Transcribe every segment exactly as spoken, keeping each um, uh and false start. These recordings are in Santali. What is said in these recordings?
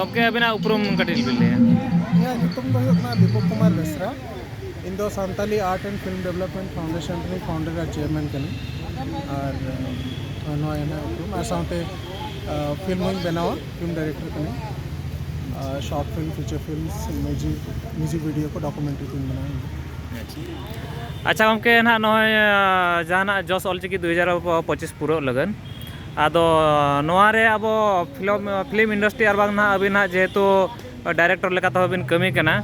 ᱜᱚᱢᱠᱮ, ᱟᱵᱤᱱᱟᱜ ᱩᱯᱨᱩᱢ ᱠᱟᱹᱴᱤᱡ ᱵᱤᱱ ᱞᱟᱹᱭᱟ? ᱤᱧᱟᱹᱜ ᱧᱩᱛᱩᱢ ᱫᱚ ᱦᱩᱭᱩᱜ ᱠᱟᱱᱟ ᱫᱤᱯᱚᱠ ᱠᱩᱢᱟᱨ ᱵᱮᱥᱨᱟ᱾ ᱤᱧ ᱫᱚ Santali art and film development foundation ᱨᱤᱱᱤᱡ ᱯᱷᱟᱣᱩᱱᱰᱟᱨ ᱟᱨ ᱪᱮᱭᱟᱨᱢᱮᱱ ᱠᱟᱹᱱᱟᱹᱧ᱾ ᱟᱨ ᱱᱚᱣᱟ ᱤᱧᱟᱹᱜ ᱩᱯᱨᱩᱢ᱾ ᱟᱨ ᱥᱟᱶᱛᱮ ᱯᱷᱤᱞᱢ ᱦᱚᱸᱧ ᱵᱮᱱᱟᱣᱟ, ᱯᱷᱤᱞᱢ ᱰᱟᱭᱨᱮᱠᱴᱚᱨ ᱠᱟᱹᱱᱟᱹᱧ᱾ Short film, feature film, music, music video ᱠᱚ, ᱰᱚᱠᱩᱢᱮᱱᱴᱟᱨᱤ ᱠᱚᱧ ᱵᱮᱱᱟᱣᱟ᱾ ᱟᱪᱪᱷᱟ ᱜᱚᱢᱠᱮ, ᱱᱟᱦᱟᱜ ᱱᱚᱜᱼᱚᱭ ᱡᱟᱦᱟᱱᱟᱜ ᱡᱚᱥ ᱚᱞᱪᱤᱠᱤ ᱫᱩ ᱦᱟᱡᱟᱨ ᱯᱚᱸᱪᱤᱥ ᱯᱩᱨᱟᱹᱜ ᱞᱟᱹᱜᱤᱫ, ᱟᱫᱚ ᱱᱚᱣᱟ ᱨᱮ ᱟᱵᱚ ᱯᱷᱤᱞᱢ, ᱯᱷᱤᱞᱢ ᱤᱱᱰᱟᱥᱴᱨᱤ ᱟᱨ ᱵᱟᱝ ᱱᱟᱦᱟᱜ ᱟᱹᱵᱤᱱ ᱱᱟᱦᱟᱜ ᱡᱮᱦᱮᱛᱩ ᱰᱟᱭᱨᱮᱠᱴᱚᱨ ᱞᱮᱠᱟ ᱛᱮᱦᱚᱸ ᱵᱤᱱ ᱠᱟᱹᱢᱤ ᱠᱟᱱᱟ,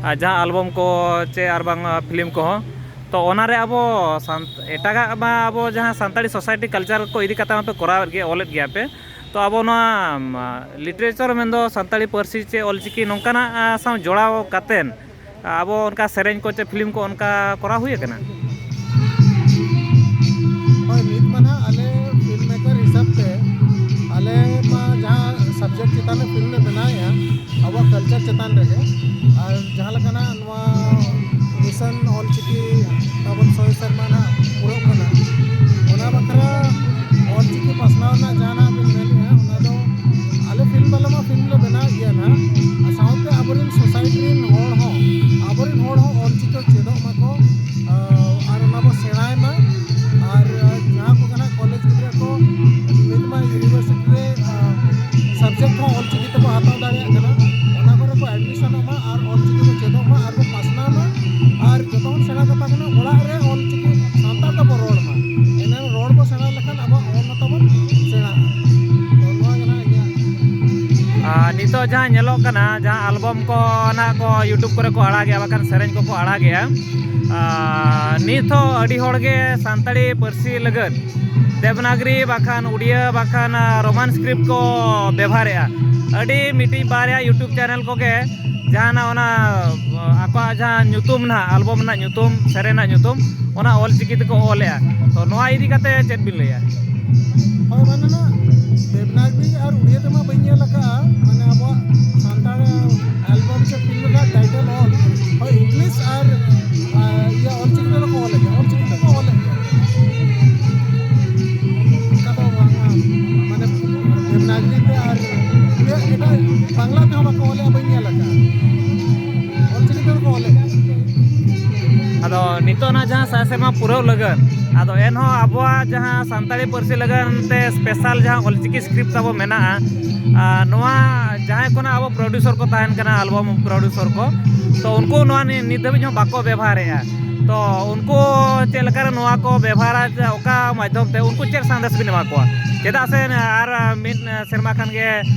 ᱟᱨ ᱡᱟᱦᱟᱸ ᱟᱞᱵᱚᱢ ᱠᱚ ᱪᱮ ᱟᱨ ᱵᱟᱝ ᱯᱷᱤᱞᱢ ᱠᱚᱦᱚᱸ, ᱛᱚ ᱚᱱᱟ ᱨᱮ ᱟᱵᱚ ᱥᱟᱱ-, ᱮᱴᱟᱜᱟᱜ ᱢᱟ ᱟᱵᱚ ᱡᱟᱦᱟᱸ ᱥᱟᱱᱛᱟᱲᱤ ᱥᱳᱥᱟᱭᱴᱤ ᱠᱟᱞᱪᱟᱨ ᱠᱚ ᱤᱫᱤ ᱠᱟᱛᱮ ᱢᱟᱯᱮ ᱠᱚᱨᱟᱣᱮᱫ ᱜᱮ, ᱚᱞᱮᱫ ᱜᱮᱭᱟ ᱯᱮ, ᱛᱚ ᱟᱵᱚ ᱱᱚᱣᱟ ᱞᱤᱴᱟᱨᱮᱪᱟᱨ ᱢᱮᱱᱫᱚ ᱥᱟᱱᱛᱟᱲᱤ ᱯᱟᱹᱨᱥᱤ ᱪᱮ ᱚᱞᱪᱤᱠᱤ ᱱᱚᱝᱠᱟᱱᱟᱜ ᱥᱟᱶ ᱡᱚᱲᱟᱣ ᱠᱟᱛᱮᱫ ᱟᱵᱚ ᱚᱱᱠᱟ ᱥᱮᱨᱮᱧ ᱠᱚ ᱪᱮ ᱯᱷᱤᱞᱢ ᱠᱚ ᱚᱱᱠᱟ ᱠᱚᱨᱟᱣ ᱦᱩᱭ ᱟᱠᱟᱱᱟ? ᱦᱳᱭ, ᱱᱤᱛ ᱢᱟ ᱱᱟᱦᱟᱜ ᱟᱞᱮ ᱯᱷᱤᱞᱢ ᱢᱮᱠᱟᱨ ᱦᱤᱥᱟᱹᱵ ᱛᱮ ᱟᱞᱮ ᱢᱟ ᱡᱟᱦᱟᱸ ᱥᱟᱵᱡᱮᱠᱴ ᱪᱮᱛᱟᱱ ᱨᱮ ᱯᱷᱤᱞᱢ ᱞᱮ ᱵᱮᱱᱟᱣᱮᱫᱼᱟ, ᱟᱵᱚᱣᱟᱜ ᱠᱟᱞᱪᱟᱨ ᱪᱮᱛᱟᱱ ᱨᱮᱜᱮ᱾ ᱟᱨ ᱡᱟᱦᱟᱸ ᱞᱮᱠᱟ ᱱᱟᱦᱟᱜ ᱱᱚᱣᱟ ᱢᱤᱥᱚᱱ ᱚᱞᱪᱤᱠᱤ ᱛᱟᱵᱚᱱ ᱥᱚᱭ ᱥᱮᱨᱢᱟ ᱱᱟᱦᱟᱜ ᱯᱩᱨᱟᱹᱜ ᱠᱟᱱᱟ, ᱚᱱᱟ ᱵᱟᱠᱷᱨᱟ ᱚᱞᱪᱤᱠᱤ ᱯᱟᱥᱱᱟᱣ ᱨᱮᱱᱟᱜ ᱡᱟᱦᱟᱸ ᱱᱟᱦᱟᱜ ᱵᱤᱱ ᱢᱮᱱᱮᱫᱼᱟ, ᱚᱱᱟ ᱫᱚ ᱟᱞᱮ ᱯᱷᱤᱞᱢ ᱵᱟᱞᱟ ᱢᱟ ᱯᱷᱤᱞᱢ ᱞᱮ ᱵᱮᱱᱟᱣᱮᱫ ᱜᱮᱭᱟ ᱱᱟᱦᱟᱜ, ᱟᱨ ᱥᱟᱶᱛᱮ ᱟᱵᱚᱨᱮᱱ ᱥᱳᱥᱟᱭᱴᱤ ᱨᱮᱱ ᱦᱚᱲ ᱦᱚᱸ, ᱟᱵᱚᱨᱮᱱ ᱦᱚᱲ ᱦᱚᱸ ᱚᱞᱪᱤᱠᱤ ᱪᱮᱫᱚᱜ ᱢᱟᱠᱚ, ᱟᱨ ᱚᱱᱟ ᱵᱚ ᱥᱮᱬᱟᱭ ᱢᱟ᱾ ᱟᱨ ᱡᱟᱦᱟᱸ ᱠᱚ ᱠᱟᱱᱟ ᱠᱚᱞᱮᱡᱽ ᱜᱤᱫᱽᱨᱟᱹ ᱠᱚ, ᱱᱤᱛ ᱢᱟ ᱤᱭᱩᱱᱤᱵᱷᱟᱨᱥᱤᱴᱤ ᱨᱮ ᱥᱟᱵᱡᱮᱠᱴ ᱦᱚᱸ ᱚᱞᱪᱤᱠᱤ ᱛᱮᱵᱚ ᱦᱟᱛᱟᱣ ᱫᱟᱲᱮᱭᱟᱜ ᱠᱟᱱᱟ, ᱚᱱᱟ ᱠᱚᱨᱮ ᱠᱚ ᱮᱰᱢᱤᱥᱚᱱᱚᱜ ᱢᱟ ᱟᱨ ᱚᱞᱪᱤᱠᱤ ᱠᱚ ᱪᱮᱫᱚᱜ ᱢᱟ ᱟᱨ ᱠᱚ ᱯᱟᱥᱱᱟᱣ ᱢᱟ᱾ ᱟᱨ ᱡᱚᱛᱚ ᱵᱚᱱ ᱥᱮᱬᱟ ᱠᱟᱛᱟ ᱠᱟᱱᱟ, ᱚᱲᱟᱜ ᱨᱮ ᱚᱞᱪᱤᱠᱤ ᱥᱟᱱᱛᱟᱲ ᱛᱮᱵᱚ ᱨᱚᱲ ᱢᱟ, ᱮᱱᱟᱝ ᱨᱚᱲ ᱵᱚ ᱥᱮᱬᱟ ᱞᱮᱠᱷᱟᱱ ᱟᱵᱚᱣᱟᱜ ᱚᱞ ᱦᱚᱸ ᱛᱟᱵᱚᱱ ᱥᱮᱬᱟᱜᱼᱟ᱾ ᱛᱚ ᱱᱚᱣᱟ ᱜᱮ ᱱᱟᱦᱟᱜ ᱤᱧᱟᱹᱜ ᱟᱨ ᱱᱤᱛᱚᱜ ᱡᱟᱦᱟᱸ ᱧᱮᱞᱚᱜ ᱠᱟᱱᱟ, ᱡᱟᱦᱟᱸ ᱟᱞᱵᱚᱢ ᱠᱚ ᱱᱟᱦᱟᱜ ᱠᱚ YouTube ᱠᱚᱨᱮ ᱠᱚ ᱟᱲᱟᱜᱮᱜᱼᱟ, ᱵᱟᱠᱷᱟᱱ ᱥᱮᱨᱮᱧ ᱠᱚᱠᱚ ᱟᱲᱟᱜᱮᱜᱼᱟ, ᱟᱨ ᱱᱤᱛ ᱦᱚᱸ ᱟᱹᱰᱤ ᱦᱚᱲ ᱜᱮ ᱥᱟᱱᱛᱟᱲᱤ ᱯᱟᱹᱨᱥᱤ ᱞᱟᱹᱜᱤᱫ ᱫᱮᱵᱽᱱᱟᱜᱽᱨᱤ ᱵᱟᱠᱷᱟᱱ ᱩᱲᱤᱭᱟᱹ ᱵᱟᱠᱷᱟᱱ ᱨᱳᱢᱟᱱ ᱥᱠᱨᱤᱯᱴ ᱠᱚ ᱵᱮᱵᱷᱟᱨᱮᱜᱼᱟ᱾ ᱟᱹᱰᱤ ᱢᱤᱫᱴᱤᱡ ᱵᱟᱨᱭᱟ YouTube ᱪᱮᱱᱮᱞ ᱠᱚᱜᱮ ᱡᱟᱦᱟᱱᱟᱜ ᱚᱱᱟ ᱟᱠᱚᱣᱟᱜ ᱡᱟᱦᱟᱸ ᱧᱩᱛᱩᱢ ᱱᱟᱦᱟᱜ, ᱟᱞᱵᱚᱢ ᱨᱮᱱᱟᱜ ᱧᱩᱛᱩᱢ, ᱥᱮᱨᱮᱧ ᱨᱮᱱᱟᱜ ᱧᱩᱛᱩᱢ, ᱚᱱᱟ ᱚᱞ ᱪᱤᱠᱤ ᱛᱮᱠᱚ ᱚᱞᱮᱜᱼᱟ᱾ ᱛᱚ ᱱᱚᱣᱟ ᱤᱫᱤ ᱠᱟᱛᱮ ᱪᱮᱫ ᱵᱤᱱ ᱞᱟᱹᱭᱟ? ᱦᱳᱭ, ᱢᱟᱱᱮ ᱱᱟ ᱫᱮᱵᱽᱱᱟᱜᱽᱨᱤ ᱟᱨ ᱩᱲᱤᱭᱟ ᱛᱮᱢᱟ ᱵᱟᱹᱧ ᱧᱮᱞ ᱟᱠᱟᱫᱼᱟ, ᱢᱟᱱᱮ ᱟᱵᱚᱣᱟᱜ ᱥᱟᱱᱛᱟᱲ ᱟᱞᱵᱚᱢ ᱥᱮ ᱯᱷᱤᱞᱢ ᱨᱮᱱᱟᱜ ᱴᱟᱭᱴᱮᱞ ᱚᱞ, ᱦᱳᱭ, ᱤᱝᱞᱤᱥ ᱟᱨ, ᱟᱨ ᱤᱭᱟᱹ ᱚᱞ ᱪᱤᱠᱤ ᱛᱮᱫᱚ ᱠᱚ ᱚᱞᱮᱫ ᱜᱮᱭᱟ, ᱚᱞ ᱪᱤᱠᱤ ᱛᱮᱠᱚ ᱚᱞᱮᱫ ᱜᱮᱭᱟ᱾ ᱚᱱᱠᱟ ᱫᱚ ᱵᱟᱝᱟ, ᱢᱟᱱᱮ ᱫᱮᱵᱽᱱᱟᱜᱽᱨᱤ ᱛᱮ ᱟᱨ ᱤᱭᱟᱹ ᱮᱴᱟᱜ ᱵᱟᱝᱞᱟ ᱵᱟᱹᱧ ᱧᱮᱞ ᱟᱠᱟᱫᱼᱟ᱾ ᱚᱞᱪᱤᱠᱤ ᱛᱮᱫᱚ ᱠᱚ ᱚᱞᱮᱫᱼᱟ᱾ ᱟᱫᱚ ᱱᱤᱛᱚᱜ ᱱᱟᱜ ᱡᱟᱦᱟᱸ ᱥᱟᱭ ᱥᱮᱨᱢᱟ ᱯᱩᱨᱟᱹᱣ ᱞᱟᱹᱜᱤᱫ, ᱟᱫᱚ ᱮᱱᱦᱚᱸ ᱟᱵᱚᱣᱟᱜ ᱡᱟᱦᱟᱸ ᱥᱟᱱᱛᱟᱲᱤ ᱯᱟᱹᱨᱥᱤ ᱞᱟᱹᱜᱤᱫ ᱛᱮ ᱥᱯᱮᱥᱟᱞ ᱡᱟᱦᱟᱸ ᱚᱞᱪᱤᱠᱤ ᱥᱠᱨᱤᱯᱴ ᱛᱟᱵᱚ ᱢᱮᱱᱟᱜᱼᱟ, ᱟᱨ ᱱᱚᱣᱟ ᱡᱟᱦᱟᱸᱭ ᱠᱚ ᱱᱟᱜ ᱟᱵᱚ ᱯᱨᱚᱰᱭᱩᱥᱚᱨ ᱠᱚ ᱛᱟᱦᱮᱱ ᱠᱟᱱᱟ, ᱟᱞᱵᱟᱢ ᱯᱨᱚᱰᱭᱩᱥᱚᱨ ᱠᱚ, ᱛᱚ ᱩᱱᱠᱩ ᱱᱚᱣᱟ ᱱᱤ-, ᱱᱤᱛ ᱫᱷᱟᱹᱵᱤᱡ ᱦᱚᱸ ᱵᱟᱠᱚ ᱵᱮᱵᱷᱟᱨᱮᱜᱼᱟ᱾ ᱛᱚ ᱩᱱᱠᱩ ᱪᱮᱫ ᱞᱮᱠᱟᱨᱮ ᱱᱚᱣᱟ ᱠᱚ ᱵᱮᱵᱷᱟᱨᱟ, ᱚᱠᱟ ᱢᱟᱫᱽᱫᱷᱚᱢ ᱛᱮ, ᱩᱱᱠᱩ ᱪᱮᱫ ᱥᱟᱸᱫᱮᱥ ᱵᱤᱱ ᱮᱢᱟ ᱠᱚᱣᱟ? ᱪᱮᱫᱟᱜ ᱥᱮ ᱟᱨ ᱢᱤᱫ ᱥᱮᱨᱢᱟ ᱠᱷᱟᱱ ᱜᱮ,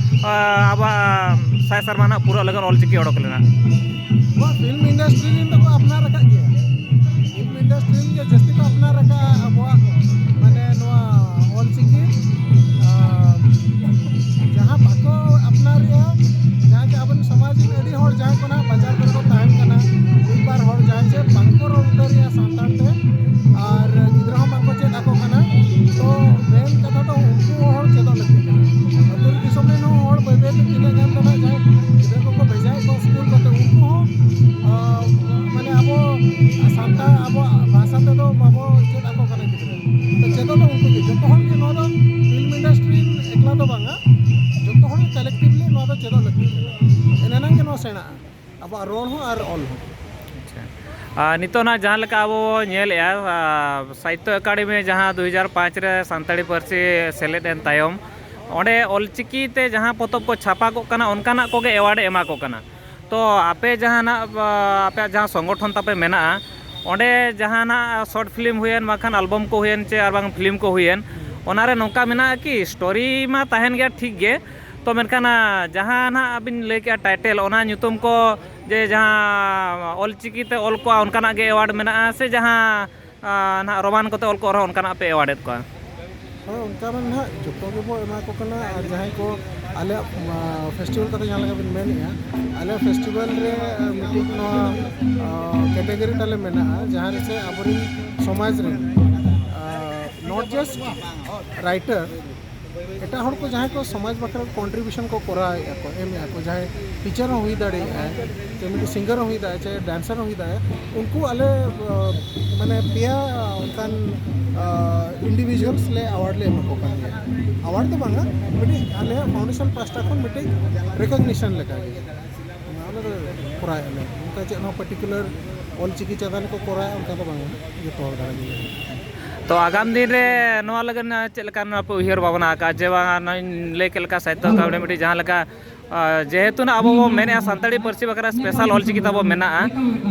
ᱟ, ᱟᱵᱚᱣᱟᱜ ᱥᱟᱭ ᱥᱮᱨᱢᱟ ᱨᱮᱱᱟᱜ ᱯᱩᱨᱟᱹᱜ ᱞᱟᱹᱜᱤᱫ ᱚᱞᱪᱤᱠᱤ ᱚᱰᱚᱠ ᱞᱮᱱᱟ᱾ ᱱᱚᱣᱟ ᱯᱷᱤᱞᱢ ᱤᱱᱰᱟᱥᱴᱨᱤ ᱨᱮᱱ ᱫᱚᱠᱚ ᱟᱯᱱᱟᱨ ᱟᱠᱟᱫ ᱜᱮᱭᱟ᱾ ᱯᱷᱤᱞᱢ ᱤᱱᱰᱟᱥᱴᱨᱤ ᱨᱮᱱ ᱜᱮ ᱡᱟᱹᱥᱛᱤ ᱠᱚ ᱟᱯᱱᱟᱨ ᱟᱠᱟᱫᱼᱟ ᱟᱵᱚᱣᱟᱜ, ᱢᱟᱱᱮ, ᱱᱚᱣᱟ ᱚᱞᱪᱤᱠᱤ᱾ ᱟᱨ ᱡᱟᱦᱟᱸ ᱵᱟᱠᱚ ᱟᱯᱱᱟᱨᱮᱜᱼᱟ, ᱡᱟᱦᱟᱸ ᱡᱮ ᱟᱵᱚᱨᱮᱱ ᱥᱚᱢᱟᱡᱽ ᱨᱮᱱ ᱟᱹᱰᱤ ᱦᱚᱲ ᱡᱟᱦᱟᱸᱭ ᱠᱚ ᱱᱟᱦᱟᱜ ᱵᱟᱡᱟᱨ ᱠᱚᱨᱮ ᱠᱚ ᱛᱟᱦᱮᱱ ᱠᱟᱱᱟ, ᱢᱤᱫ ᱵᱟᱨ ᱦᱚᱲ ᱡᱟᱦᱟᱸᱭ ᱪᱮ ᱵᱟᱝᱠᱚ ᱨᱚᱲ ᱩᱛᱟᱹᱨᱮᱜᱼᱟ ᱥᱟᱱᱛᱟᱲ ᱛᱮ, ᱟᱨ ᱜᱤᱫᱽᱨᱟᱹ ᱦᱚᱸ ᱵᱟᱝᱠᱚ ᱪᱮᱫ ᱟᱠᱚ ᱠᱟᱱᱟ, ᱛᱚ ᱢᱮᱱ ᱠᱟᱛᱷᱟ ᱫᱚ ᱩᱱᱠᱩ ᱦᱚᱲ ᱪᱮᱫᱚᱜ ᱞᱟᱹᱠᱛᱤ ᱠᱟᱱᱟ᱾ ᱟᱹᱛᱩ ᱫᱤᱥᱚᱢ ᱨᱮᱱ ᱦᱚᱸ ᱦᱚᱲ ᱵᱟᱹᱭ ᱵᱟᱹᱭ ᱛᱮ ᱛᱤᱱᱟᱹᱜ ᱜᱟᱱ ᱫᱚ ᱱᱟᱦᱟᱜ ᱡᱟᱦᱟᱸᱭ ᱜᱤᱫᱽᱨᱟᱹ ᱠᱚᱠᱚ ᱵᱷᱮᱡᱟᱭᱮᱫ ᱠᱚᱣᱟ ᱥᱠᱩᱞ ᱠᱚᱛᱮ, ᱩᱱᱠᱩ ᱦᱚᱸ, ᱟᱸ, ᱢᱟᱱᱮ ᱟᱵᱚ ᱥᱟᱱᱛᱟᱲ ᱟᱵᱚᱣᱟᱜ ᱵᱷᱟᱥᱟ ᱛᱮᱫᱚ ᱵᱟᱵᱚ ᱪᱮᱫ ᱟᱠᱚ ᱠᱟᱱᱟ ᱜᱤᱫᱽᱨᱟᱹ᱾ ᱛᱚ ᱪᱮᱫᱚᱜ ᱫᱚ ᱩᱱᱠᱩ ᱜᱮ, ᱡᱚᱛᱚ ᱦᱚᱲ ᱜᱮ ᱱᱚᱣᱟ ᱫᱚ ᱯᱷᱤᱞᱢ ᱤᱱᱰᱟᱥᱴᱨᱤ ᱮᱠᱞᱟ ᱫᱚ ᱵᱟᱝᱟ, ᱡᱚᱛᱚ ᱦᱚᱲ ᱜᱮ ᱠᱟᱞᱮᱠᱴᱤᱵᱷᱞᱤ ᱱᱚᱣᱟ ᱫᱚ ᱪᱮᱫᱚᱜ ᱞᱟᱹᱠᱛᱤ ᱠᱟᱱᱟ, ᱮᱱᱮ ᱮᱱᱟᱝ ᱜᱮ ᱱᱚᱣᱟ ᱥᱮᱬᱟᱜᱼᱟ, ᱟᱵᱚᱣᱟᱜ ᱨᱚᱲ ᱦᱚᱸ ᱟᱨ ᱚᱞ ᱦᱚᱸ᱾ ᱟᱪᱪᱷᱟ᱾ ᱟᱨ ᱱᱤᱛᱚᱜ ᱱᱟᱜ ᱡᱟᱦᱟᱸ ᱞᱮᱠᱟ ᱟᱵᱚ ᱵᱚ ᱧᱮᱞᱮᱜᱼᱟ, ᱟᱨ ᱥᱟᱦᱤᱛᱛᱚ ᱮᱠᱟᱰᱮᱢᱤ ᱡᱟᱦᱟᱸ ᱫᱩ ᱦᱟᱡᱟᱨ ᱯᱟᱸᱪ ᱨᱮ ᱥᱟᱱᱛᱟᱲᱤ ᱯᱟᱹᱨᱥᱤ ᱥᱮᱞᱮᱫ ᱮᱱ ᱛᱟᱭᱚᱢ, ᱚᱸᱰᱮ ᱚᱞᱪᱤᱠᱤ ᱛᱮ ᱡᱟᱦᱟᱸ ᱯᱚᱛᱚᱵ ᱠᱚ ᱪᱷᱟᱯᱟ ᱠᱚᱜ ᱠᱟᱱᱟ, ᱚᱱᱠᱟᱱᱟᱜ ᱠᱚᱜᱮ ᱮᱣᱟᱨᱰ ᱮ ᱮᱢᱟ ᱠᱚ ᱠᱟᱱᱟ᱾ ᱛᱚ ᱟᱯᱮ ᱡᱟᱦᱟᱱᱟᱜ, ᱟ, ᱟᱯᱮᱭᱟᱜ ᱡᱟᱦᱟᱸ ᱥᱚᱝᱜᱚᱴᱷᱚᱱ ᱛᱟᱯᱮ ᱢᱮᱱᱟᱜᱼᱟ, ᱚᱸᱰᱮ ᱡᱟᱦᱟᱱᱟᱜ ᱥᱚᱨᱴ ᱯᱷᱤᱞᱢ ᱦᱩᱭᱮᱱ, ᱵᱟᱝᱠᱷᱟᱱ ᱟᱞᱵᱚᱢ ᱠᱚ ᱦᱩᱭᱮᱱ, ᱪᱮ ᱟᱨ ᱵᱟᱝ ᱯᱷᱤᱞᱢ ᱠᱚ ᱦᱩᱭᱮᱱ, ᱚᱱᱟᱨᱮ ᱱᱚᱝᱠᱟ ᱢᱮᱱᱟᱜᱼᱟ ᱠᱤ, ᱥᱴᱳᱨᱤ ᱢᱟ ᱛᱟᱦᱮᱱ ᱜᱮᱭᱟ, ᱴᱷᱤᱠ ᱜᱮ, ᱛᱚ ᱢᱮᱱᱠᱷᱟᱱ, ᱟ, ᱡᱟᱦᱟᱸ ᱱᱟᱦᱟᱜ ᱟᱹᱵᱤᱱ ᱞᱟᱹᱭ ᱠᱮᱜᱼᱟ ᱴᱟᱭᱴᱮᱞ, ᱚᱱᱟ ᱧᱩᱛᱩᱢ ᱠᱚ ᱡᱮ ᱡᱟᱦᱟᱸ ᱚᱞᱪᱤᱠᱤ ᱛᱮ ᱚᱞ ᱠᱚᱜᱼᱟ, ᱚᱱᱠᱟᱱᱟᱜ ᱜᱮ ᱮᱣᱟᱨᱰ ᱢᱮᱱᱟᱜᱼᱟ, ᱥᱮ ᱡᱟᱦᱟᱸ, ᱟ, ᱱᱟᱦᱟᱜ ᱨᱳᱢᱟᱱ ᱠᱚᱛᱮ ᱚᱞ ᱠᱚᱜ ᱨᱮᱦᱚᱸ ᱚᱱᱠᱟᱱᱟᱜ ᱯᱮ ᱮᱣᱟᱨᱰ ᱮᱫ ᱠᱚᱣᱟ? ᱦᱳᱭ, ᱚᱱᱠᱟ ᱢᱟ ᱱᱟᱦᱟᱜ ᱡᱚᱛᱚ ᱜᱮᱵᱚ ᱮᱢᱟ ᱠᱚ ᱠᱟᱱᱟ᱾ ᱟᱨ ᱡᱟᱦᱟᱸᱭ ᱠᱚ ᱟᱞᱮᱭᱟᱜ, ᱟ, ᱯᱷᱮᱥᱴᱤᱵᱷᱮᱞ ᱠᱟᱛᱷᱟ ᱡᱟᱦᱟᱸ ᱞᱮᱠᱟ ᱵᱤᱱ ᱢᱮᱱᱮᱫᱼᱟ, ᱟᱞᱮ ᱯᱷᱮᱥᱴᱤᱵᱷᱮᱞ ᱨᱮ, ᱟ, ᱢᱤᱫᱴᱤᱡ ᱱᱚᱣᱟ, ᱟ, ᱠᱮᱴᱮᱜᱚᱨᱤ ᱛᱟᱞᱮ ᱢᱮᱱᱟᱜᱼᱟ, ᱡᱟᱦᱟᱸ ᱨᱮ ᱥᱮ ᱟᱵᱚᱨᱮᱱ ᱥᱚᱢᱟᱡᱽ ᱨᱮᱱ, ᱟ, not just writer, ᱮᱴᱟᱜ ᱦᱚᱲ ᱠᱚ ᱡᱟᱦᱟᱸᱭ ᱠᱚ ᱥᱚᱢᱟᱡᱽ ᱵᱟᱠᱷᱨᱟ ᱠᱚᱱᱴᱨᱤᱵᱤᱭᱩᱥᱚᱱ ᱠᱚ ᱠᱚᱨᱟᱣᱮᱫᱼᱟ ᱠᱚ, ᱮᱢᱮᱫᱼᱟ ᱠᱚ, ᱡᱟᱦᱟᱸᱭ ᱴᱤᱪᱟᱨ ᱦᱚᱸ ᱦᱩᱭ ᱫᱟᱲᱮᱭᱟᱜᱼᱟᱭ, ᱪᱮ ᱢᱤᱫᱴᱤᱡ ᱥᱤᱝᱜᱟᱨ ᱦᱚᱸ ᱦᱩᱭ ᱫᱟᱲᱮᱭᱟᱜᱼᱟ, ᱪᱮ ᱰᱟᱱᱥᱟᱨ ᱦᱚᱸ ᱦᱩᱭ ᱫᱟᱲᱮᱭᱟᱜᱼᱟ, ᱩᱱᱠᱩ ᱟᱞᱮ, ᱟ, ᱢᱟᱱᱮ ᱯᱮᱭᱟ ᱚᱱᱠᱟᱱ, ᱟ, ᱤᱱᱰᱤᱵᱷᱤᱡᱩᱣᱟᱞᱥ ᱞᱮ ᱮᱣᱟᱨᱰ ᱞᱮ ᱮᱢᱟ ᱠᱚ ᱠᱟᱱ ᱜᱮᱭᱟ᱾ ᱮᱣᱟᱨᱰ ᱫᱚ ᱵᱟᱝᱟ, ᱢᱤᱫᱴᱤᱡ ᱟᱞᱮᱭᱟᱜ ᱯᱷᱟᱣᱩᱱᱰᱮᱥᱚᱱ ᱯᱟᱦᱴᱟ ᱠᱷᱚᱱ ᱢᱤᱫᱴᱤᱡ ᱨᱮᱠᱚᱜᱱᱤᱥᱚᱱ ᱞᱮᱠᱟᱜᱮ᱾ ᱚᱱᱟ ᱫᱚ ᱠᱚᱨᱟᱣᱮᱫᱼᱟ ᱞᱮ᱾ ᱚᱱᱠᱟ ᱪᱮᱫ ᱦᱚᱸ ᱯᱟᱨᱴᱤᱠᱩᱞᱟᱨ ᱚᱞᱪᱤᱠᱤ ᱪᱮᱛᱟᱱ ᱠᱚ ᱠᱚᱨᱟᱣᱮᱫᱼᱟ, ᱚᱱᱠᱟ ᱫᱚ ᱵᱟᱝᱟ, ᱡᱚᱛᱚ ᱦᱚᱲ ᱫᱷᱟᱨᱟ ᱜᱮ᱾ ᱛᱚ ᱟᱜᱟᱢ ᱫᱤᱱ ᱨᱮ ᱱᱚᱣᱟ ᱞᱟᱹᱜᱤᱫ ᱪᱮᱫ ᱞᱮᱠᱟᱱ ᱟᱯᱮ ᱩᱭᱦᱟᱹᱨ ᱵᱷᱟᱵᱽᱱᱟ ᱟᱠᱟᱫᱼᱟ ᱡᱮ ᱵᱟᱝ ᱱᱚᱜᱼᱚᱭ ᱞᱟᱹᱭ ᱠᱮᱫ ᱞᱮᱠᱟ ᱥᱟᱦᱤᱛᱛᱚ ᱟᱠᱟᱫᱮᱢᱤ ᱢᱤᱫᱴᱤᱡ ᱡᱟᱦᱟᱸ ᱞᱮᱠᱟ, ᱟ, ᱡᱮᱦᱮᱛᱩ ᱱᱟᱜ ᱟᱵᱚ ᱵᱚ ᱢᱮᱱᱮᱫᱼᱟ ᱥᱟᱱᱛᱟᱲᱤ ᱯᱟᱹᱨᱥᱤ ᱵᱟᱠᱷᱨᱟ ᱥᱯᱮᱥᱟᱞ ᱚᱞᱪᱤᱠᱤ ᱛᱟᱵᱚ ᱢᱮᱱᱟᱜᱼᱟ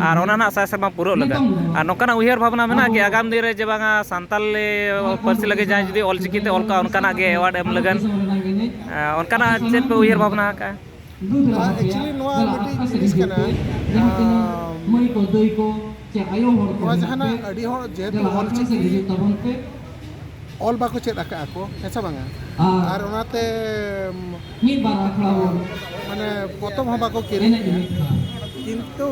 ᱟᱨ ᱚᱱᱟ ᱱᱟᱜ ᱥᱟᱭ ᱥᱮᱨᱢᱟ ᱯᱩᱨᱟᱹᱜ ᱞᱟᱹᱜᱤᱫ, ᱟᱨ ᱱᱚᱝᱠᱟᱱᱟᱜ ᱩᱭᱦᱟᱹᱨ ᱵᱷᱟᱵᱽᱱᱟ ᱢᱮᱱᱟᱜᱼᱟ ᱠᱤ ᱟᱜᱟᱢ ᱫᱤᱱ ᱨᱮ ᱡᱮ ᱵᱟᱝᱟ ᱥᱟᱱᱛᱟᱲᱤ ᱯᱟᱹᱨᱥᱤ ᱞᱟᱹᱜᱤᱫ ᱡᱟᱦᱟᱸᱭ ᱡᱩᱫᱤ ᱚᱞᱪᱤᱠᱤ ᱛᱮ ᱚᱞ ᱠᱟᱜᱼᱟ ᱚᱱᱠᱟᱱᱟᱜ ᱜᱮ ᱮᱣᱟᱨᱰ ᱮᱢ ᱞᱟᱹᱜᱤᱫ, ᱟ, ᱚᱱᱠᱟᱱᱟᱜ ᱪᱮᱫ ᱯᱮ ᱩᱭᱦᱟᱹᱨ ᱵᱷᱟᱵᱽᱱᱟ ᱟᱠᱟᱫᱼᱟ? ᱟᱨ actually ᱱᱚᱣᱟ ᱢᱤᱫᱴᱤᱡ ᱡᱤᱱᱤᱥ ᱠᱟᱱᱟ, ᱟᱸ, ᱱᱚᱣᱟ ᱡᱟᱦᱟᱱᱟᱜ ᱟᱹᱰᱤ ᱦᱚᱲ ᱡᱮᱦᱮᱛᱩ ᱚᱞ ᱪᱤᱠᱤ ᱚᱞ ᱵᱟᱠᱚ ᱪᱮᱫ ᱟᱠᱟᱫᱼᱟ ᱠᱚ, ᱦᱮᱸ ᱥᱮ ᱵᱟᱝᱟ? ᱟᱨ ᱚᱱᱟᱛᱮ, ᱢᱟᱱᱮ, ᱯᱚᱛᱚᱵ ᱦᱚᱸ ᱵᱟᱠᱚ ᱠᱤᱨᱤᱧᱮᱫᱼᱟ᱾ ᱠᱤᱱᱛᱩ,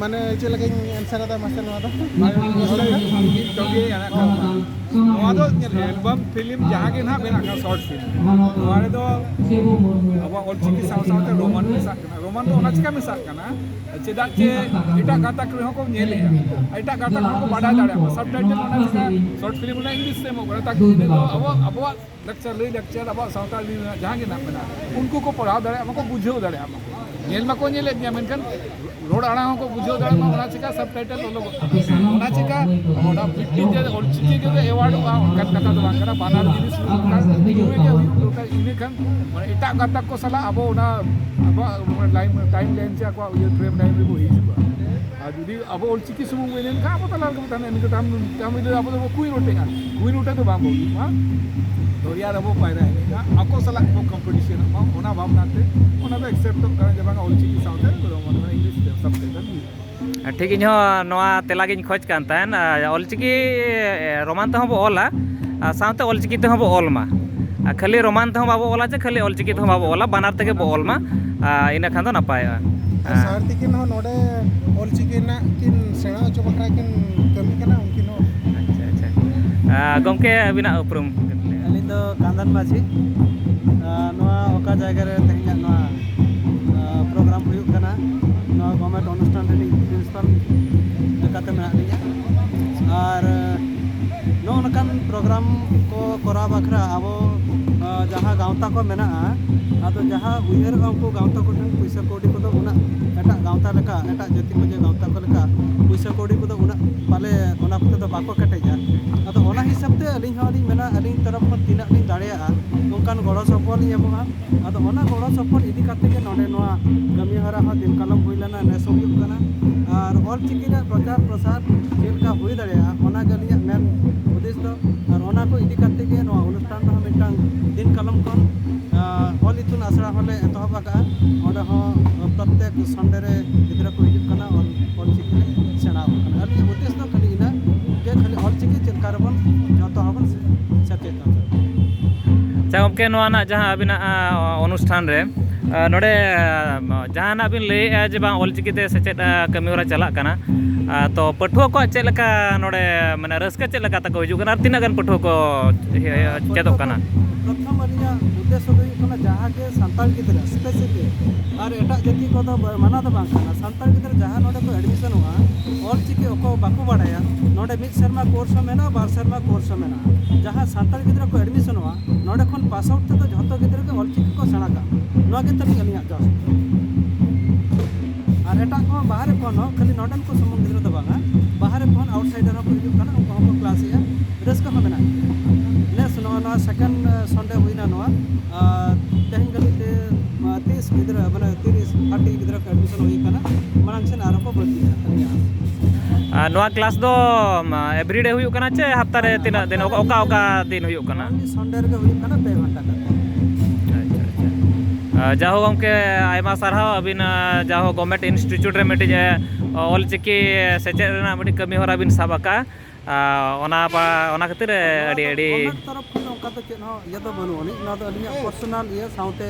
ᱢᱟᱱᱮ, ᱪᱮᱫ ᱞᱮᱠᱟᱧ ᱮᱱᱥᱟᱨ ᱮᱫᱟ ᱢᱟᱥᱮ ᱱᱚᱣᱟ ᱫᱚ? ᱱᱚᱣᱟ ᱫᱚ ᱧᱮᱞ ᱢᱮ, ᱮᱞᱵᱟᱢ ᱯᱷᱤᱞᱢ ᱡᱟᱦᱟᱸ ᱜᱮ ᱱᱟᱦᱟᱜ ᱢᱮᱱᱟᱜ ᱠᱟᱱ ᱥᱚᱨᱴ ᱯᱷᱤᱞᱢ, ᱱᱚᱣᱟ ᱨᱮᱫᱚ ᱟᱵᱚᱣᱟᱜ ᱚᱞᱪᱤᱠᱤ ᱥᱟᱶ ᱥᱟᱶᱛᱮ ᱨᱳᱢᱟᱱ ᱢᱮᱥᱟᱜ ᱠᱟᱱᱟ᱾ ᱨᱳᱢᱟᱱ ᱫᱚ ᱚᱱᱟ ᱪᱤᱠᱟ ᱢᱮᱥᱟᱜ ᱠᱟᱱᱟ? ᱪᱮᱫᱟᱜ ᱡᱮ ᱮᱴᱟᱜ ᱜᱟᱛᱟᱠ ᱨᱮᱦᱚᱸ ᱠᱚ ᱧᱮᱞᱮᱜᱼᱟ, ᱮᱴᱟᱜ ᱜᱟᱛᱟᱠ ᱦᱚᱸᱠᱚ ᱵᱟᱰᱟᱭ ᱫᱟᱲᱮᱭᱟᱜ ᱢᱟ᱾ ᱥᱟᱵᱴᱟᱭᱴᱮᱞ ᱚᱱᱟ ᱪᱤᱠᱟ ᱥᱚᱨᱴ ᱯᱷᱤᱞᱢ ᱨᱮ ᱤᱝᱞᱤᱥ ᱛᱮ ᱮᱢᱚᱜ ᱠᱟᱱᱟ, ᱛᱟᱠᱤ ᱤᱱᱟᱹ ᱫᱚ ᱟᱵᱚ, ᱟᱵᱚᱣᱟᱜ ᱞᱟᱠᱪᱟᱨ, ᱞᱟᱹᱭ ᱞᱟᱠᱪᱟᱨ, ᱟᱵᱚᱣᱟᱜ ᱥᱟᱶᱛᱟ ᱨᱮᱱᱟᱜ ᱡᱟᱦᱟᱸ ᱜᱮ ᱱᱟᱜ ᱢᱮᱱᱟᱜᱼᱟ, ᱩᱱᱠᱩ ᱠᱚ ᱯᱟᱲᱦᱟᱣ ᱫᱟᱲᱮᱭᱟᱜ ᱢᱟᱠᱚ, ᱵᱩᱡᱷᱟᱹᱣ ᱫᱟᱲᱮᱭᱟᱜ ᱢᱟᱠᱚ᱾ ᱧᱮᱞ ᱢᱟᱠᱚ ᱧᱮᱞᱮᱫ ᱜᱮᱭᱟ, ᱢᱮᱱᱠᱷᱟᱱ ᱨᱚᱲ ᱟᱲᱟᱝ ᱦᱚᱸᱠᱚ ᱵᱩᱡᱷᱟᱹᱣ ᱫᱟᱲᱮᱭᱟᱜ ᱢᱟ, ᱚᱱᱟ ᱪᱤᱠᱟ ᱥᱟᱵᱴᱟᱭᱴᱮᱞ ᱚᱞᱚᱜᱚᱜ ᱠᱟᱱᱟ᱾ ᱚᱱᱟ ᱪᱤᱠᱟ ᱚᱱᱟ ᱢᱤᱫᱴᱤᱡ ᱡᱮ ᱚᱞᱪᱤᱠᱤ ᱜᱮ ᱮᱣᱟᱨᱰᱚᱜᱼᱟ, ᱚᱱᱠᱟᱱ ᱠᱟᱛᱷᱟ ᱫᱚ ᱵᱟᱝ ᱠᱟᱱᱟ᱾ ᱵᱟᱱᱟᱨ ᱡᱤᱱᱤᱥ ᱢᱤᱫ ᱜᱮ ᱦᱩᱭᱩᱜ ᱫᱚᱨᱠᱟᱨ᱾ ᱤᱱᱟᱹᱠᱷᱟᱱ ᱢᱟᱱᱮ ᱮᱴᱟᱜ ᱜᱟᱛᱟᱠ ᱠᱚ ᱥᱟᱞᱟᱜ ᱟᱵᱚ ᱚᱱᱟ ᱟᱵᱚᱣᱟᱜ ᱴᱟᱭᱤᱢ ᱞᱟᱭᱤᱱ ᱪᱮ ᱟᱠᱚᱣᱟᱜ ᱤᱭᱟᱹ ᱯᱷᱨᱮᱢ ᱞᱟᱭᱤᱱ ᱨᱮᱵᱚ ᱦᱤᱡᱩᱜᱼᱟ᱾ ᱟᱨ ᱡᱩᱫᱤ ᱟᱵᱚ ᱚᱞᱪᱤᱠᱤ ᱥᱩᱢᱩᱝ ᱵᱚᱱ ᱮᱱᱮᱡ ᱞᱮᱱᱠᱷᱟᱱ ᱟᱵᱚ ᱛᱟᱞᱟ ᱨᱮᱜᱮ ᱵᱚ ᱛᱟᱦᱮᱱᱟ᱾ ᱤᱱᱟᱹ ᱠᱟᱛᱮ ᱟᱢ, ᱟᱢ ᱡᱩᱫᱤ ᱟᱵᱚ ᱫᱚᱵᱚ ᱠᱩᱭᱤᱱ ᱨᱚᱴᱮᱜᱼᱟ, ᱠᱩᱭᱤᱱ ᱨᱚᱴᱮ ᱫᱚ ᱵᱟᱝ ᱵᱚ ᱦᱩᱭᱩᱜᱼᱟ᱾ ᱫᱚᱨᱭᱟ ᱨᱮᱵᱚ ᱯᱟᱭᱨᱟ ᱮᱱᱮᱡᱼᱟ, ᱟᱠᱚ ᱥᱟᱞᱟᱜ ᱵᱚ ᱠᱚᱢᱯᱤᱴᱤᱥᱚᱱᱚᱜ ᱢᱟ, ᱚᱱᱟ ᱵᱷᱟᱵᱽᱱᱟ ᱛᱮ ᱚᱱᱟ ᱫᱚ ᱮᱠᱥᱮᱯᱴᱚᱜ ᱠᱟᱱᱟ ᱡᱮ ᱵᱟᱝᱟ ᱚᱞᱪᱤᱠᱤ ᱥᱟᱶᱛᱮ ᱨᱳᱢᱟᱱ ᱢᱟᱱᱮ ᱤᱝᱞᱤᱥ ᱛᱮ ᱥᱟᱵᱴᱟᱭᱴᱮᱞ ᱦᱩᱭᱩᱜᱼᱟ᱾ ᱴᱷᱤᱠ, ᱤᱧ ᱦᱚᱸ ᱱᱚᱣᱟ ᱛᱮᱞᱟ ᱜᱤᱧ ᱠᱷᱚᱡᱽ ᱠᱟᱱ ᱛᱟᱦᱮᱱ᱾ ᱟᱨ ᱚᱞᱪᱤᱠᱤ, ᱮ, ᱨᱳᱢᱟᱱ ᱛᱮᱦᱚᱸ ᱵᱚ ᱚᱞᱟ, ᱟᱨ ᱥᱟᱶᱛᱮ ᱚᱞᱪᱤᱠᱤ ᱛᱮᱦᱚᱸ ᱵᱚ ᱚᱞ ᱢᱟ᱾ ᱟᱨ ᱠᱷᱟᱹᱞᱤ ᱨᱳᱢᱟᱱ ᱛᱮᱦᱚᱸ ᱵᱟᱵᱚ ᱚᱞᱟ ᱪᱮ ᱠᱷᱟᱹᱞᱤ ᱚᱞᱪᱤᱠᱤ ᱛᱮᱦᱚᱸ ᱵᱟᱵᱚ ᱚᱞᱟ, ᱵᱟᱱᱟᱨ ᱛᱮᱜᱮ ᱵᱚ ᱚᱞ ᱢᱟ᱾ ᱟᱨ ᱤᱱᱟᱹ ᱠᱷᱟᱱ ᱫᱚ ᱱᱟᱯᱟᱭᱚᱜᱼᱟ᱾ ᱟᱨ ᱦᱮᱸ᱾ ᱥᱟᱨ ᱛᱤᱠᱤᱱ ᱦᱚᱸ ᱱᱚᱰᱮ ᱚᱞᱪᱤᱠᱤ ᱨᱮᱱᱟᱜ ᱠᱤᱱ ᱥᱮᱬᱟ ᱦᱚᱪᱚ ᱵᱟᱠᱷᱨᱟ ᱠᱤᱱ ᱠᱟᱹᱢᱤ ᱠᱟᱱᱟ, ᱩᱱᱠᱤᱱ ᱦᱚᱸ᱾ ᱟᱪᱪᱷᱟ, ᱟᱪᱪᱷᱟ᱾ ᱟᱨ ᱜᱚᱢᱠᱮ, ᱟᱹᱵᱤᱱᱟᱜ ᱩᱯᱨᱩᱢ ᱠᱟᱹᱴᱤᱡ ᱞᱟᱹᱭ ᱵᱤᱱ᱾ ᱟᱹᱞᱤᱧ ᱫᱚ ᱠᱟᱱᱫᱟᱱ ᱢᱟᱹᱡᱷᱤ᱾ ᱟᱨ ᱱᱚᱣᱟ ᱚᱠᱟ ᱡᱟᱭᱜᱟ ᱨᱮ ᱛᱮᱦᱮᱧᱟᱜ ᱱᱚᱣᱟ, ᱟᱨ, ᱯᱨᱳᱜᱨᱟᱢ ᱦᱩᱭᱩᱜ ᱠᱟᱱᱟ, ᱱᱚᱣᱟ ᱜᱚᱵᱷᱚᱨᱱᱢᱮᱱᱴ ᱚᱱᱩᱥᱴᱷᱟᱱ ᱨᱤᱱᱤᱡ ᱯᱨᱤᱱᱥᱤᱯᱟᱞ ᱞᱮᱠᱟᱛᱮ ᱢᱮᱱᱟᱜ ᱞᱤᱧᱟ᱾ ᱟᱨ ᱱᱚᱜᱼᱚ ᱱᱚᱝᱠᱟᱱ ᱯᱨᱳᱜᱨᱟᱢ ᱠᱚ ᱠᱚᱨᱟᱣ ᱵᱟᱠᱷᱨᱟ ᱟᱵᱚ, ᱟᱨ, ᱡᱟᱦᱟᱸ ᱜᱟᱶᱛᱟ ᱠᱚ ᱢᱮᱱᱟᱜᱼᱟ, ᱟᱫᱚ ᱡᱟᱦᱟᱸ ᱩᱭᱦᱟᱹᱨᱚᱜᱼᱟ ᱩᱱᱠᱩ ᱜᱟᱶᱛᱟ ᱠᱚᱴᱷᱮᱱ ᱯᱩᱭᱥᱟᱹ ᱠᱟᱹᱣᱰᱤ ᱠᱚᱫᱚ ᱩᱱᱟᱹᱜ ᱮᱴᱟᱜ ᱜᱟᱶᱛᱟ ᱞᱮᱠᱟ, ᱮᱴᱟᱜ ᱡᱟᱹᱛᱤ ᱠᱚ ᱡᱮ ᱜᱟᱶᱛᱟ ᱠᱚ ᱞᱮᱠᱟ ᱯᱩᱭᱥᱟᱹ ᱠᱟᱹᱣᱰᱤ ᱠᱚᱫᱚ ᱩᱱᱟᱹᱜ ᱯᱟᱞᱮ ᱚᱱᱟ ᱠᱚᱛᱮ ᱫᱚ ᱵᱟᱠᱚ ᱠᱮᱴᱮᱡᱟ᱾ ᱟᱫᱚ ᱚᱱᱟ ᱦᱤᱥᱟᱹᱵ ᱛᱮ ᱟᱹᱞᱤᱧ ᱦᱚᱸ ᱞᱤᱧ ᱢᱮᱱᱟ, ᱟᱹᱞᱤᱧ ᱛᱚᱨᱚᱯ ᱠᱷᱚᱱ ᱛᱤᱱᱟᱹᱜ ᱞᱤᱧ ᱫᱟᱲᱮᱭᱟᱜᱼᱟ, ᱚᱱᱠᱟᱱ ᱜᱚᱲᱚ ᱥᱚᱯᱚᱦᱚᱫ ᱞᱤᱧ ᱮᱢᱚᱜᱼᱟ᱾ ᱟᱫᱚ ᱚᱱᱟ ᱜᱚᱲᱚ ᱥᱚᱯᱚᱦᱚᱫ ᱤᱫᱤ ᱠᱟᱛᱮ ᱜᱮ ᱱᱚᱰᱮ ᱱᱚᱣᱟ ᱠᱟᱹᱢᱤ ᱦᱚᱨᱟ ᱦᱚᱸ ᱫᱤᱱ ᱠᱟᱞᱚᱢ ᱦᱩᱭ ᱞᱮᱱᱟ, ᱱᱮᱥ ᱦᱚᱸ ᱦᱩᱭᱩᱜ ᱠᱟᱱᱟ᱾ ᱟᱨ ᱚᱞ ᱪᱤᱠᱤ ᱨᱮᱭᱟᱜ ᱯᱨᱚᱪᱟᱨ ᱯᱨᱚᱥᱟᱨ ᱪᱮᱫ ᱞᱮᱠᱟ ᱦᱩᱭ ᱫᱟᱲᱮᱭᱟᱜᱼᱟ, ᱚᱱᱟ ᱜᱮ ᱟᱹᱞᱤᱧᱟᱜ ᱢᱮᱱ ᱦᱩᱫᱤᱥ ᱫᱚ᱾ ᱟᱨ ᱚᱱᱟ ᱠᱚ ᱤᱫᱤ ᱠᱟᱛᱮ ᱜᱮ ᱱᱚᱣᱟ ᱚᱱᱩᱥᱴᱷᱟᱱ ᱨᱮᱦᱚᱸ ᱢᱤᱫᱴᱟᱝ ᱫᱤᱱ ᱠᱟᱞᱚᱢ ᱠᱷᱚᱱ, ᱟᱨ, ᱚᱞ ᱤᱛᱩᱱ ᱟᱥᱲᱟ ᱦᱚᱸᱞᱮ ᱮᱛᱚᱦᱚᱵ ᱟᱠᱟᱫᱼᱟ᱾ ᱚᱸᱰᱮ ᱦᱚᱸ ᱯᱨᱚᱛᱛᱮᱠ ᱥᱟᱱᱰᱮ ᱨᱮ ᱜᱤᱫᱽᱨᱟᱹ ᱠᱚ ᱦᱤᱡᱩᱜ ᱠᱟᱱᱟ, ᱚᱞ ᱚᱞ ᱪᱤᱠᱤ ᱞᱮ ᱥᱮᱬᱟ ᱟᱠᱚ ᱠᱟᱱᱟ᱾ ᱟᱹᱞᱤᱧᱟᱜ ᱩᱫᱽᱫᱮᱥ ᱫᱚ ᱠᱷᱟᱹᱞᱤ ᱤᱱᱟᱹ ᱜᱮ, ᱠᱷᱟᱹᱞᱤ ᱚᱞ ᱪᱤᱠᱤ ᱪᱮᱫ ᱞᱮᱠᱟ ᱨᱮᱵᱚᱱ ᱡᱚᱛᱚ ᱦᱚᱲ ᱵᱚᱱ ᱥᱮᱪᱮᱫ ᱦᱚᱪᱚ᱾ ᱟᱪᱪᱷᱟ ᱜᱚᱢᱠᱮ, ᱱᱚᱣᱟ ᱨᱮᱱᱟᱜ ᱡᱟᱦᱟᱸ ᱟᱹᱵᱤᱱᱟᱜ, ᱟ, ᱚᱱᱩᱥᱴᱷᱟᱱ ᱨᱮ, ᱟ, ᱱᱚᱰᱮ, ᱟ, ᱡᱟᱦᱟᱱᱟᱜ ᱵᱤᱱ ᱞᱟᱹᱭᱮᱫᱼᱟ ᱡᱮ ᱵᱟᱝ ᱚᱞ ᱪᱤᱠᱤ ᱛᱮ ᱥᱮᱪᱮᱫ, ᱟ, ᱠᱟᱹᱢᱤ ᱦᱚᱨᱟ ᱪᱟᱞᱟᱜ ᱠᱟᱱᱟ, ᱟ, ᱛᱚ ᱯᱟᱹᱴᱷᱩᱣᱟᱹ ᱠᱚᱣᱟᱜ ᱪᱮᱫ ᱞᱮᱠᱟ ᱱᱚᱰᱮ, ᱢᱟᱱᱮ, ᱨᱟᱹᱥᱠᱟᱹ ᱪᱮᱫ ᱞᱮᱠᱟ ᱛᱟᱠᱚ ᱦᱤᱡᱩᱜ ᱠᱟᱱᱟ ᱟᱨ ᱛᱤᱱᱟᱹᱜ ᱜᱟᱱ ᱯᱟᱹᱴᱷᱩᱣᱟᱹ ᱠᱚ, ᱤᱭᱟᱹ, ᱪᱮᱫᱚᱜ ᱠᱟᱱᱟ? ᱯᱨᱚᱛᱷᱚᱢ ᱟᱹᱞᱤᱧᱟᱜ ᱩᱫᱽᱫᱮᱥᱥᱚ ᱫᱚ ᱦᱩᱭᱩᱜ ᱠᱟᱱᱟ, ᱡᱟᱦᱟᱸ ᱜᱮ ᱥᱟᱱᱛᱟᱲ ᱜᱤᱫᱽᱨᱟᱹ ᱥᱯᱮᱥᱤᱯᱷᱤᱠ ᱟᱨ ᱮᱴᱟᱜ ᱡᱟᱹᱛᱤ ᱠᱚᱫᱚ ᱢᱟᱱᱟ ᱫᱚ ᱵᱟᱝ ᱠᱟᱱᱟ, ᱥᱟᱱᱛᱟᱲ ᱜᱤᱫᱽᱨᱟᱹ ᱡᱟᱦᱟᱸ ᱱᱚᱰᱮ ᱠᱚ ᱮᱰᱢᱤᱥᱚᱱᱚᱜᱼᱟ, ᱚᱞ ᱪᱤᱠᱤ ᱚᱠᱚᱭ ᱵᱟᱠᱚ ᱵᱟᱲᱟᱭᱟ, ᱱᱚᱰᱮ ᱢᱤᱫ ᱥᱮᱨᱢᱟ ᱠᱳᱨᱥ ᱦᱚᱸ ᱢᱮᱱᱟᱜᱼᱟ, ᱵᱟᱨ ᱥᱮᱨᱢᱟ ᱠᱳᱨᱥ ᱦᱚᱸ ᱢᱮᱱᱟᱜᱼᱟ᱾ ᱡᱟᱦᱟᱸ ᱥᱟᱱᱛᱟᱲ ᱜᱤᱫᱽᱨᱟᱹ ᱠᱚ ᱮᱰᱢᱤᱥᱚᱱᱚᱜᱼᱟ, ᱱᱚᱰᱮ ᱠᱷᱚᱱ ᱯᱟᱥ ᱟᱣᱩᱴ ᱛᱮᱫᱚ ᱡᱷᱚᱛᱚ ᱜᱤᱫᱽᱨᱟᱹ ᱜᱮ ᱚᱞ ᱪᱤᱠᱤ ᱠᱚ ᱥᱮᱬᱟ ᱠᱟᱜ ᱢᱟ, ᱱᱚᱣᱟ ᱜᱮ ᱛᱟᱹᱞᱤᱧ ᱟᱹᱞᱤᱧᱟᱜ ᱡᱚᱥ᱾ ᱟᱨ ᱮᱴᱟᱜ ᱠᱚ ᱵᱟᱦᱨᱮ ᱠᱷᱚᱱ ᱦᱚᱸ, ᱠᱷᱟᱹᱞᱤ ᱱᱚᱰᱮᱱ ᱠᱚ ᱥᱩᱢᱩᱝ ᱜᱤᱫᱽᱨᱟᱹ ᱫᱚ ᱵᱟᱝᱟ, ᱵᱟᱦᱨᱮ ᱠᱷᱚᱱ ᱟᱣᱩᱴᱥᱟᱭᱰᱟᱨ ᱦᱚᱸᱠᱚ ᱦᱤᱡᱩᱜ ᱠᱟᱱᱟ, ᱩᱱᱠᱩ ᱦᱚᱸᱠᱚ ᱠᱞᱟᱥᱮᱜᱼᱟ, ᱨᱟᱹᱥᱠᱟᱹ ᱦᱚᱸ ᱢᱮᱱᱟᱜ ᱜᱮᱭᱟ᱾ ᱱᱮᱥ ᱱᱚᱣᱟ, ᱱᱚᱣᱟ ᱥᱮᱠᱮᱱᱰ ᱥᱟᱱᱰᱮ ᱦᱩᱭᱱᱟ ᱱᱚᱣᱟ, ᱟᱨ ᱛᱮᱦᱮᱧ ᱜᱷᱟᱹᱲᱤᱡ ᱛᱮ, ᱟᱨ, ᱛᱤᱨᱤᱥ ᱜᱤᱫᱽᱨᱟᱹ, ᱢᱟᱱᱮ ᱛᱤᱨᱤᱥ ᱛᱷᱟᱨᱴᱤ ᱜᱤᱫᱽᱨᱟᱹ ᱠᱚ ᱮᱰᱢᱤᱥᱚᱱ ᱦᱩᱭ ᱠᱟᱱᱟ, ᱢᱟᱲᱟᱝ ᱥᱮᱱ ᱟᱨᱦᱚᱸ ᱠᱚ ᱵᱟᱹᱲᱛᱤᱜᱼᱟ ᱟᱹᱞᱤᱧᱟᱜ ᱟᱥ᱾ ᱚᱱᱞᱤ ᱥᱟᱱᱰᱮ ᱨᱮᱜᱮ ᱦᱩᱭᱩᱜ ᱠᱟᱱᱟ, ᱯᱮ ᱜᱷᱚᱱᱴᱟ ᱠᱟᱛᱮ᱾ ᱟᱪᱪᱷᱟ, ᱟᱪᱪᱷᱟ᱾ ᱟᱨ ᱡᱟᱭᱦᱳᱠ ᱜᱚᱢᱠᱮ, ᱟᱭᱢᱟ ᱥᱟᱨᱦᱟᱣ ᱟᱹᱵᱤᱱ, ᱟᱨ, ᱡᱟᱭᱦᱳᱠ ᱜᱚᱵᱷᱢᱮᱱᱴ ᱤᱱᱥᱴᱤᱴᱤᱭᱩᱴ ᱨᱮ ᱢᱤᱫᱴᱤᱡ, ᱮ, ᱚᱞᱪᱤᱠᱤ ᱥᱮᱪᱮᱫ ᱨᱮᱱᱟᱜ ᱢᱤᱫᱴᱤᱡ ᱠᱟᱹᱢᱤ ᱦᱚᱨᱟ ᱵᱤᱱ ᱥᱟᱵ ᱟᱠᱟᱫᱼᱟ᱾ ᱟᱨ ᱚᱱᱟ ᱯᱟ-, ᱚᱱᱟ ᱠᱷᱟᱹᱛᱤᱨ, ᱮ, ᱟᱹᱰᱤ, ᱟᱹᱰᱤ ᱜᱚᱵᱷᱢᱮᱱᱴ ᱛᱚᱨᱚᱯ ᱠᱷᱚᱱ ᱚᱱᱠᱟ ᱫᱚ ᱪᱮᱫ ᱦᱚᱸ ᱤᱭᱟᱹ ᱫᱚ ᱵᱟᱹᱱᱩᱜ ᱟᱹᱱᱤᱡ, ᱱᱚᱣᱟ ᱫᱚ ᱟᱹᱞᱤᱧᱟᱜ ᱯᱟᱨᱥᱚᱱᱟᱞ ᱤᱭᱟᱹ᱾ ᱥᱟᱶᱛᱮ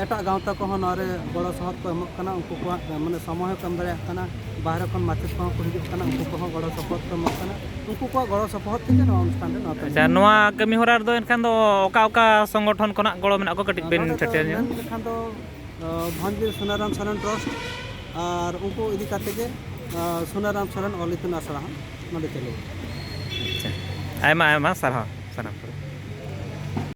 ᱮᱴᱟᱜ ᱜᱟᱶᱛᱟ ᱠᱚᱦᱚᱸ ᱱᱚᱣᱟ ᱨᱮ ᱜᱚᱲᱚ ᱥᱚᱦᱚᱫ ᱠᱚ ᱮᱢᱚᱜ ᱠᱟᱱᱟ, ᱩᱱᱠᱩ ᱠᱚᱣᱟᱜ ᱢᱟᱱᱮ ᱥᱚᱢᱚᱭ ᱦᱚᱸᱠᱚ ᱮᱢ ᱫᱟᱲᱮᱭᱟᱜ ᱠᱟᱱᱟ, ᱵᱟᱦᱨᱮ ᱠᱷᱚᱱ ᱢᱟᱪᱮᱫ ᱠᱚᱦᱚᱸ ᱠᱚ ᱦᱤᱡᱩᱜ ᱠᱟᱱᱟ, ᱩᱱᱠᱩ ᱠᱚᱦᱚᱸ ᱜᱚᱲᱚ ᱥᱚᱯᱚᱦᱚᱫ ᱠᱚ ᱮᱢᱚᱜ ᱠᱟᱱᱟ᱾ ᱩᱱᱠᱩ ᱠᱚᱣᱟᱜ ᱜᱚᱲᱚ ᱥᱚᱯᱚᱦᱚᱫ ᱛᱮᱜᱮ ᱱᱚᱣᱟ ᱚᱱᱩᱥᱴᱷᱟᱱ ᱨᱮ ᱱᱚᱣᱟ ᱠᱟᱹᱢᱤ ᱟᱪᱪᱷᱟ, ᱱᱚᱣᱟ ᱠᱟᱹᱢᱤ ᱦᱚᱨᱟ ᱨᱮᱫᱚ ᱮᱱᱠᱷᱟᱱ ᱫᱚ ᱚᱠᱟ ᱚᱠᱟ ᱥᱚᱝᱜᱚᱴᱷᱚᱱ ᱠᱷᱚᱱᱟᱜ ᱜᱚᱲᱚ ᱢᱮᱱᱟᱜ ᱠᱚ ᱠᱟᱹᱴᱤᱡ ᱵᱤᱱ ᱱᱚᱰᱮ ᱫᱚ ᱥᱮᱴᱮᱨ ᱧᱚᱜ? ᱢᱮᱱ ᱞᱮᱠᱷᱟᱱ ᱫᱚ ᱵᱷᱚᱸᱡᱽᱵᱤᱨ ᱥᱩᱱᱟᱨᱟᱢ ᱥᱚᱨᱮᱱ ᱴᱨᱟᱥᱴ ᱟᱨ ᱩᱱᱠᱩ ᱤᱫᱤ ᱠᱟᱛᱮ ᱜᱮ ᱥᱩᱱᱟᱨᱟᱢ ᱥᱚᱨᱮᱱ ᱚᱞ ᱤᱛᱩᱱ ᱟᱥᱲᱟ ᱦᱚᱸ ᱱᱚᱰᱮ ᱪᱟᱹᱞᱩ᱾ ᱟᱪᱪᱷᱟ, ᱟᱭᱢᱟ ᱟᱭᱢᱟ ᱥᱟᱨᱦᱟᱣ ᱥᱟᱱᱟᱢ ᱠᱚ᱾